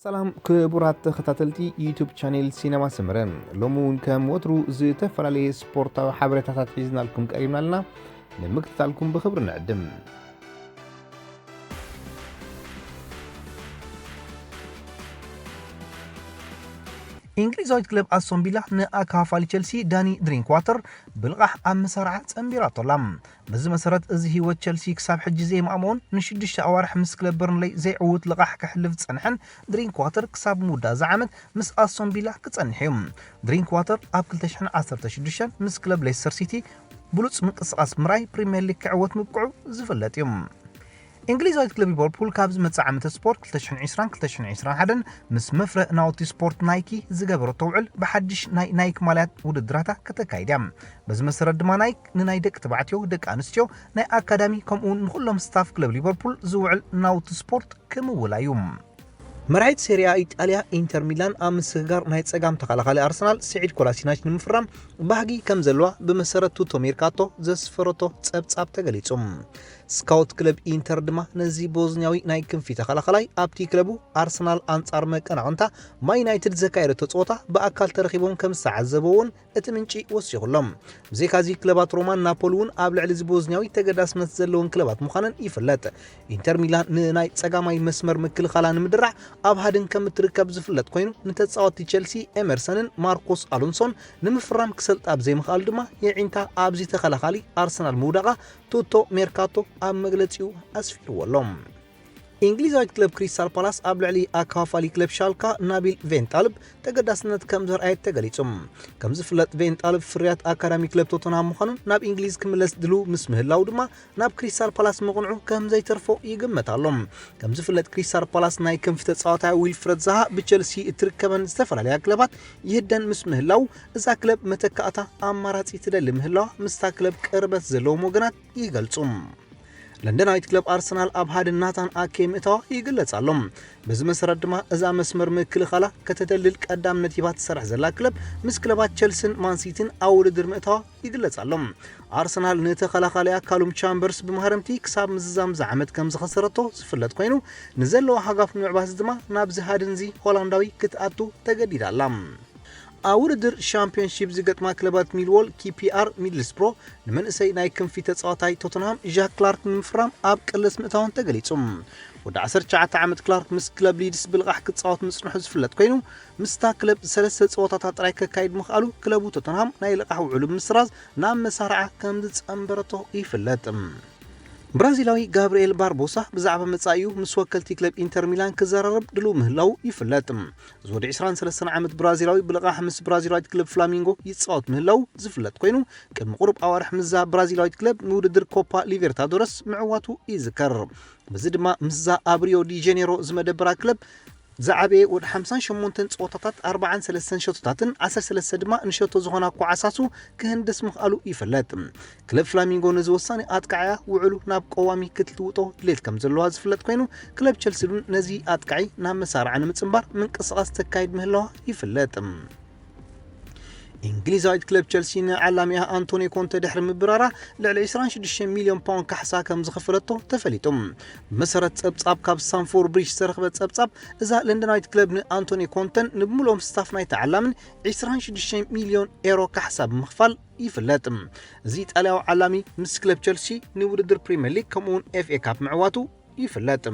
ሰላም ክቡራት ተኸታተልቲ ዩቱብ ቻኔል ሲነማ ሰመረ፣ ሎሚ እውን ከም ወትሩ ዝተፈላለየ ስፖርታዊ ሓበሬታታት ሒዝናልኩም ቀሪብና ኣለና። ንምክትታልኩም ብኽብሪ ንዕድም። እንግሊዛዊት ክለብ ኣስቶን ቪላ ንኣካፋሊ ቸልሲ ዳኒ ድሪንክዋተር ብልቓሕ ኣብ መሳርዓ ጸንቢራቶ ኣላ። በዚ መሰረት፣ እዚ ህይወት ቸልሲ ክሳብ ሕጂ ዘይማእመኦን ንሽዱሽተ ኣዋርሕ ምስ ክለብ በርንለይ ዘይዕውት ልቓሕ ከሕልፍ ዝጸንሐን ድሪንክዋተር ክሳብ ምውዳእ እዚ ዓመት ምስ ኣስቶን ቪላ ክጸንሕ እዩ። ድሪንክዋተር ኣብ ክልተ ሽሕን ዓሰርተ ሽዱሽተን ምስ ክለብ ሌስተር ሲቲ ብሉጽ ምንቅስቓስ ምርኣይ ፕሪምየር ሊግ ክዕወት ምብቅዑ ዝፍለጥ እዩ። እንግሊዛዊት ክለብ ሊቨርፑል ካብ ዝመጽእ ዓመተ ስፖርት ክልተ ሽሕን ዕስራን ክልተ ሽሕን ዕስራን ሓደን ምስ መፍረ ናውቲ ስፖርት ናይኪ ዝገበረቶ ውዕል ብሓድሽ ናይ ናይክ ማልያት ውድድራታ ከተካይድ እያ። በዚ መሰረት ድማ ናይክ ንናይ ደቂ ተባዕትዮ፣ ደቂ ኣንስትዮ፣ ናይ ኣካዳሚ ከምኡውን ንኹሎም ስታፍ ክለብ ሊቨርፑል ዝውዕል ናውቲ ስፖርት ክምውላ እዩ። መራሒት ሴሪያ ኢጣልያ ኢንተር ሚላን ኣብ ምስግጋር ናይ ጸጋም ተኸላኻሊ ኣርሰናል ስዒድ ኮላሲናች ንምፍራም ባህጊ ከም ዘለዋ ብመሰረት ቱቶ ሜርካቶ ዘስፈረቶ ጸብጻብ ተገሊጹ። ስካውት ክለብ ኢንተር ድማ ነዚ ቦዝንያዊ ናይ ክንፊ ተኸላኻላይ ኣብቲ ክለቡ ኣርሰናል ኣንጻር መቀናቕንታ ማይ ዩናይትድ ዘካየደቶ ጸወታ ብኣካል ተረኺቦም ከም ዝተዓዘበዎን እቲ ምንጪ ወሲኹሎም። ብዘይካዚ ክለባት ሮማን ናፖሊ እውን ኣብ ልዕሊ እዚ ቦዝንያዊ ተገዳስነት ዘለውን ክለባት ምዃነን ይፍለጥ። ኢንተር ሚላን ንናይ ጸጋማይ መስመር ምክልኻላ ንምድራዕ ኣብ ሃድን ከም እትርከብ ዝፍለጥ ኮይኑ፣ ንተጻወትቲ ቸልሲ ኤመርሰንን ማርኮስ ኣሎንሶን ንምፍራም ክሰልጣ ብዘይምኽኣሉ ድማ የዒንታ ኣብዚ ተኸላኻሊ ኣርሰናል ምውዳቓ ቱቶ ሜርካቶ ኣብ መግለጺኡ ኣስፊርዎ ኣሎ። እንግሊዛዊት ክለብ ክሪስታል ፓላስ ኣብ ልዕሊ ኣካፋሊ ክለብ ሻልካ ናቢል ቬንጣልብ ተገዳስነት ከም ዘርኣየት ተገሊጹ። ከም ዝፍለጥ፣ ቬንጣልብ ፍርያት ኣካዳሚ ክለብ ቶተንሃም ምዃኑን ናብ እንግሊዝ ክምለስ ድልው ምስ ምህላው ድማ ናብ ክሪስታል ፓላስ ምቕንዑ ከም ዘይተርፎ ይግመት ኣሎ። ከም ዝፍለጥ፣ ክሪስታል ፓላስ ናይ ክንፊ ተጻዋታይ ዊልፍረድ ዛሃ ብቸልሲ እትርከበን ዝተፈላለያ ክለባት ይህደን ምስ ምህላው፣ እዛ ክለብ መተካእታ ኣማራጺ ትደሊ ምህላዋ ምስታ ክለብ ቅርበት ዘለዎም ወገናት ይገልጹ። ለንደናዊት ክለብ ኣርሰናል ኣብ ሃድን ናታን ኣኬ ምእታዋ ይግለጽ ኣሎ። በዚ መሰረት ድማ እዛ መስመር ምክልኻላ ከተደልድል ቀዳምነት ሂባ ትሰርሕ ዘላ ክለብ ምስ ክለባት ቸልስን ማንሲቲን ኣብ ውድድር ምእታዋ ይግለጽ ኣሎ። ኣርሰናል ንተኸላኻሊኣ ካሉም ቻምበርስ ብማህረምቲ ክሳብ ምዝዛም ዝዓመት ከም ዝኸሰረቶ ዝፍለጥ ኮይኑ፣ ንዘለዋ ሃጋፍ ንምዕባስ ድማ ናብዚ ሃድንዚ ሆላንዳዊ ክትኣቱ ተገዲዳ ኣላ። ኣብ ውድድር ሻምፒዮንሺፕ ዝገጥማ ክለባት ሚልዎል፣ ኪፒኣር፣ ሚድልስብሮ ንመንእሰይ ናይ ክንፊ ተጻዋታይ ቶተንሃም ዣክ ክላርክ ንምፍራም ኣብ ቅልስ ምእታውን ተገሊጹ። ወዲ ዓሰርተ ትሽዓተ ዓመት ክላርክ ምስ ክለብ ሊድስ ብልቓሕ ክጻወት ምጽንሑ ዝፍለጥ ኮይኑ፣ ምስታ ክለብ ሰለስተ ጸወታታት ጥራይ ከካይድ ምኽኣሉ ክለቡ ቶተንሃም ናይ ልቓሕ ውዕሉ ብምስራዝ ናብ መሳርዓ ከም ዝጸንበረቶ ይፍለጥ። ብራዚላዊ ጋብርኤል ባርቦሳ ብዛዕባ መጻኢኡ ምስ ወከልቲ ክለብ ኢንተር ሚላን ክዘራረብ ድልው ምህላው ይፍለጥ። እዚ ወዲ ዕስራን ሰለስተን ዓመት ብራዚላዊ ብልቓሕ ምስ ብራዚላዊት ክለብ ፍላሚንጎ ይጻወት ምህላው ዝፍለጥ ኮይኑ፣ ቅድሚ ቁሩብ ኣዋርሕ ምስዛ ብራዚላዊት ክለብ ንውድድር ኮፓ ሊቤርታዶረስ ምዕዋቱ ይዝከር። በዚ ድማ ምስዛ ኣብ ሪዮ ዲ ጀኔሮ ዝመደበራ ክለብ ዝዓበየ ወዲ ሓምሳን ሸሞንተን ጸወታታት ኣርባዓን ሰለስተን ሸቶታትን ዓሰርተ ሰለስተ ድማ ንሸቶ ዝኾና ኳዓሳሱ ክህንድስ ምኽኣሉ ይፍለጥ። ክለብ ፍላሚንጎ ነዚ ወሳኒ ኣጥቃዕያ ውዕሉ ናብ ቀዋሚ ክትልውጦ ድሌት ከም ዘለዋ ዝፍለጥ ኮይኑ፣ ክለብ ቸልሲ እውን ነዚ ኣጥቃዒ ናብ መሳርዓ ንምጽንባር ምንቅስቓስ ተካይድ ምህላዋ ይፍለጥ። እንግሊዛዊት ክለብ ቸልሲ ንዓላሚኣ ኣንቶኒ ኮንተ ድሕሪ ምብራራ ልዕሊ ዕስራን ሽዱሽተ ሚልዮን ፓውንድ ካሕሳ ከም ዝኸፈለቶ ተፈሊጡ። ብመሰረት ጸብጻብ ካብ ስታንፎርድ ብሪጅ ዝተረኽበ ጸብጻብ፣ እዛ ለንደናዊት ክለብ ንኣንቶኒ ኮንተን ንብምልኦም ስታፍ ናይቲ ዓላምን ዕስራን ሽዱሽተ ሚልዮን ኤሮ ካሕሳ ብምኽፋል ይፍለጥ። እዚ ኢጣልያዊ ዓላሚ ምስ ክለብ ቸልሲ ንውድድር ፕሪምየር ሊግ ከምኡውን ኤፍ ኤ ካፕ ምዕዋቱ ይፍለጥ።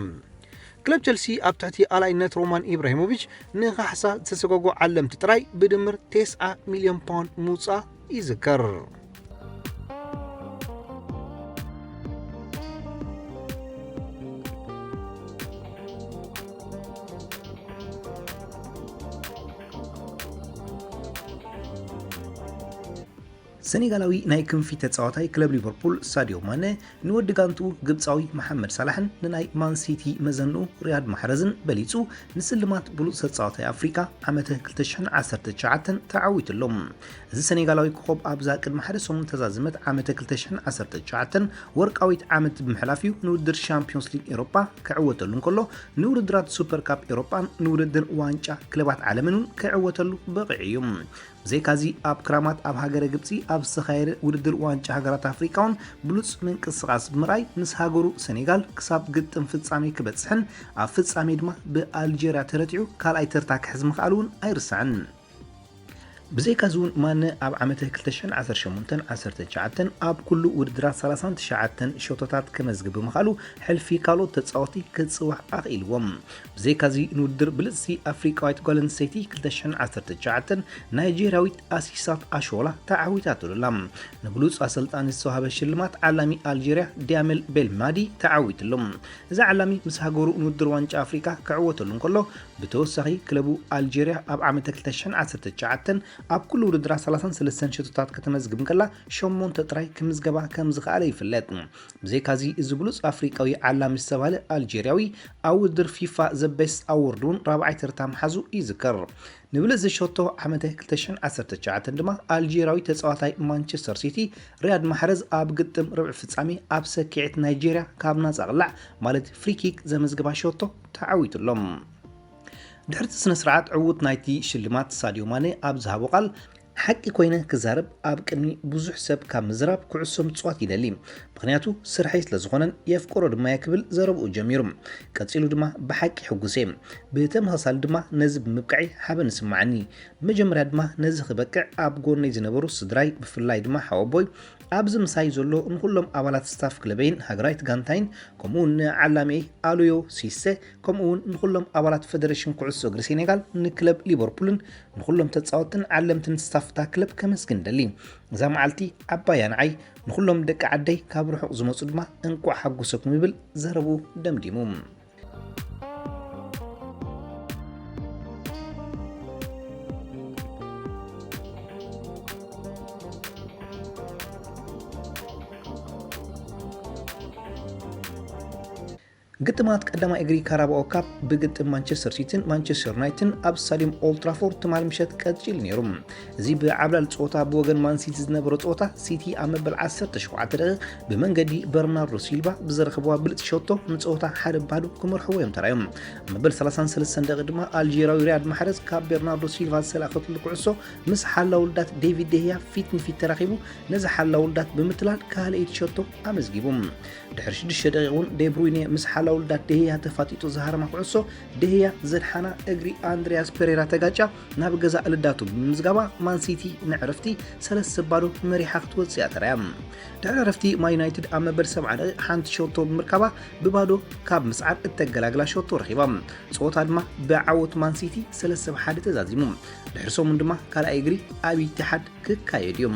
ክለብ ቸልሲ ኣብ ትሕቲ ኣላይነት ሮማን ኢብራሂሞቪች ንካሕሳ ዝተሰጎጎ ዓለምቲ ጥራይ ብድምር ተስዓ ሚልዮን ፓውንድ ምውጻእ ይዝከር። ሰኔጋላዊ ናይ ክንፊ ተጻዋታይ ክለብ ሊቨርፑል ሳዲዮ ማነ ንወዲ ጋንቱ ግብጻዊ መሓመድ ሳላሕን ንናይ ማን ሲቲ መዘንኡ ሪያድ ማሕረዝን በሊጹ ንስልማት ብሉጽ ተጻዋታይ ኣፍሪቃ ዓመተ ክልተ ሽሕን ዓሰርተ ትሽዓተን ተዓዊቱ ኣሎ። እዚ ሰኔጋላዊ ኮኾብ ኣብዛ ቅድሚ ሓደ ሰሙን ተዛዘመት ዓመተ ክልተ ሽሕን ዓሰርተ ትሽዓተን ወርቃዊት ዓመት ብምሕላፍ እዩ ንውድድር ሻምፒዮንስ ሊግ ኤሮጳ ክዕወተሉ እንከሎ፣ ንውድድራት ሱፐር ካፕ ኤሮጳን ንውድድር ዋንጫ ክለባት ዓለምን እውን ክዕወተሉ በቒዑ እዩ። ብዘይካዚ ኣብ ክራማት ኣብ ሃገረ ግብፂ ኣብ ዝተኻየደ ውድድር ዋንጫ ሃገራት ኣፍሪቃ እውን ብሉፅ ምንቅስቓስ ብምርኣይ ምስ ሃገሩ ሰኔጋል ክሳብ ግጥም ፍጻሜ ክበፅሕን ኣብ ፍጻሜ ድማ ብኣልጀርያ ተረቲዑ ካልኣይ ተርታ ክሕዝ ምኽኣሉ እውን ኣይርሳዕን። ብዘይካዚ እውን ማነ ኣብ ዓመተ ክልተ ሽሕን ዓሰርተ ሸሞንተን ዓሰርተ ትሽዓተን ኣብ ኩሉ ውድድራት ሰላሳን ትሽዓተን ሸቶታት ከመዝግብ ብምኽኣሉ ሕልፊ ካልኦት ተጻወቲ ክጽዋዕ ኣኽኢልዎም። ብዘይካዚ ንውድድር ብልጽቲ ኣፍሪቃዊት ጓል ኣንስተይቲ ክልተ ሽሕን ዓሰርተ ትሽዓተን ናይጄርያዊት ኣሲሳት ኣሾላ ተዓዊታትሉ ኣላ። ንብሉጽ ኣሰልጣኒ ዝተዋህበ ሽልማት ዓላሚ ኣልጀርያ ዲያሜል ቤልማዲ ተዓዊትሉ። እዚ ዓላሚ ምስ ሃገሩ ንውድድር ዋንጫ ኣፍሪቃ ክዕወተሉ እንከሎ ብተወሳኺ ክለቡ ኣልጀርያ ኣብ ዓመተ ክልተ ሽሕን ዓሰርተ ትሽዓተን ኣብ ኩሉ ውድድራት ሰላሳን ሰለስተን ሸቶታት ከተመዝግብ እንከላ ሸሞንተ ጥራይ ክምዝገባ ከም ዝኸኣለ ይፍለጥ። ብዘይካዚ እዚ ብሉጽ ኣፍሪቃዊ ዓላሚ ዝተባህለ ኣልጀርያዊ ኣብ ውድድር ፊፋ ዘ ቤስት ኣዎርድ እውን ራብዓይ ተርታ ምሓዙ ይዝከር። ንብልጽቲ ሸቶ ዓመተ ክልተ ሽሕን ዓሰርተ ትሽዓተን ድማ ኣልጀርያዊ ተጻዋታይ ማንቸስተር ሲቲ ሪያድ ማሕረዝ ኣብ ግጥም ርብዒ ፍጻሜ ኣብ ሰኪዔት ናይጄርያ ካብ ናጻ ቅላዕ ማለት ፍሪኪክ ዘመዝግባ ሸቶ ተዓዊቱሎም። ድሕሪ እቲ ስነ ስርዓት ዕዉት ናይቲ ሽልማት ሳድዮ ማነ ኣብ ዝሃቦ ቃል ሓቂ ኮይነ ክዛረብ ኣብ ቅድሚ ብዙሕ ሰብ ካብ ምዝራብ ኩዕሶ ምጽዋት ይደሊ፣ ምኽንያቱ ስርሐይ ስለ ዝኾነን የፍቅሮ ድማ እየ ክብል ዘረብኡ ጀሚሩ። ቀጺሉ ድማ ብሓቂ ሕጉስ እየ፣ ብተመሳሳሊ ድማ ነዚ ብምብቃዐይ ሓበን ይስምዓኒ። ብመጀመርያ ድማ ነዚ ክበቅዕ ኣብ ጎነይ ዝነበሩ ስድራይ ብፍላይ ድማ ሓወቦይ ኣብዚ ምሳይ ዘሎ ንኹሎም ኣባላት ስታፍ ክለበይን ሃገራዊት ጋንታይን ከምኡ እውን ንዓላሚየይ ኣሉዮ ሲሰ ከምኡ እውን ንኹሎም ኣባላት ፈደረሽን ኩዕሶ እግሪ ሴኔጋል ንክለብ ሊቨርፑልን ንኹሎም ተጻወትን ዓለምትን ስታፍ እታ ክለብ ከመስግን ደሊ። እዛ መዓልቲ ዓባያ ንዓይ ንኹሎም ደቂ ዓደይ ካብ ርሑቕ ዝመጹ ድማ እንቋዕ ሓጎሰኩም ይብል ዘረብኡ ደምዲሙ። ግጥማት ቀዳማይ እግሪ ካራባኦ ካፕ ብግጥም ማንቸስተር ሲቲን ማንቸስተር ዩናይትድን ኣብ ስታዲየም ኦልትራፎርድ ትማሊ ምሸት ቀጺሉ ነይሩ። እዚ ብዓብላል ጸወታ ብወገን ማን ሲቲ ዝነበረ ጸወታ ሲቲ ኣብ መበል ዓሰርተ ሸውዓተ ደቂቕ ብመንገዲ በርናርዶ ሲልቫ ብዘረኸብዋ ብልጽ ሸቶ ንጸወታ ሓደ ባዶ ክመርሕዎ እዮም ተራዮም። ኣብ መበል ሰላሳን ሰለስተን ደቂቕ ድማ ኣልጀርያዊ ሪያድ ማሕረዝ ካብ በርናርዶ ሲልቫ ዝተላእኸትሉ ኩዕሶ ምስ ሓላ ውልዳት ዴቪድ ደህያ ፊት ንፊት ተራኺቡ ነዚ ሓላ ውልዳት ብምትላል ካልኣይቲ ሸቶ ኣመዝጊቡ። ድሕሪ ሽዱሽተ ደቂቕ እውን ዴብሩይነ ምስ ሓላ ውልዳት ደህያ ተፋጢጡ ዝሃረማ ኩዕሶ ደህያ ዘድሓና እግሪ ኣንድሪያስ ፔሬራ ተጋጫ ናብ ገዛእ ልዳቱ ብምምዝጋባ ማንሲቲ ንዕረፍቲ ሰለስተ ባዶ መሪሓ ክትወፅእ እያ ተራያ። ድሕሪ ዕረፍቲ ማን ዩናይትድ ኣብ መበል ሰብዓ ደቂቕ ሓንቲ ሸቶ ብምርካባ ብባዶ ካብ ምስዓር እተገላግላ ሸቶ ረኺባ። ፀወታ ድማ ብዓወት ማንሲቲ ሰለስተ ብ ሓደ ተዛዚሙ። ድሕሪ ሰሙን ድማ ካልኣይ እግሪ ኣብ ኢትሓድ ክካየድ እዩ።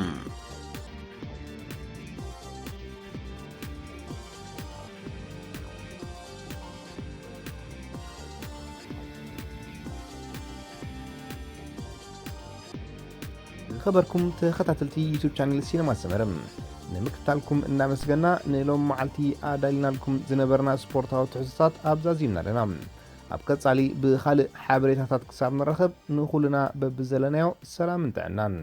ዝኸበርኩም ተኸታተልቲ ዩቱብ ቻነል ሲነማ ሰመረ ንምክትታልኩም እናመስገና ንሎም መዓልቲ ኣዳሊናልኩም ዝነበርና ስፖርታዊ ትሕዝቶታት ኣብዛዚምና ኣለና። ኣብ ቀጻሊ ብኻልእ ሓበሬታታት ክሳብ ንራኸብ ንኹልና በብዘለናዮ ሰላምን ጥዕናን።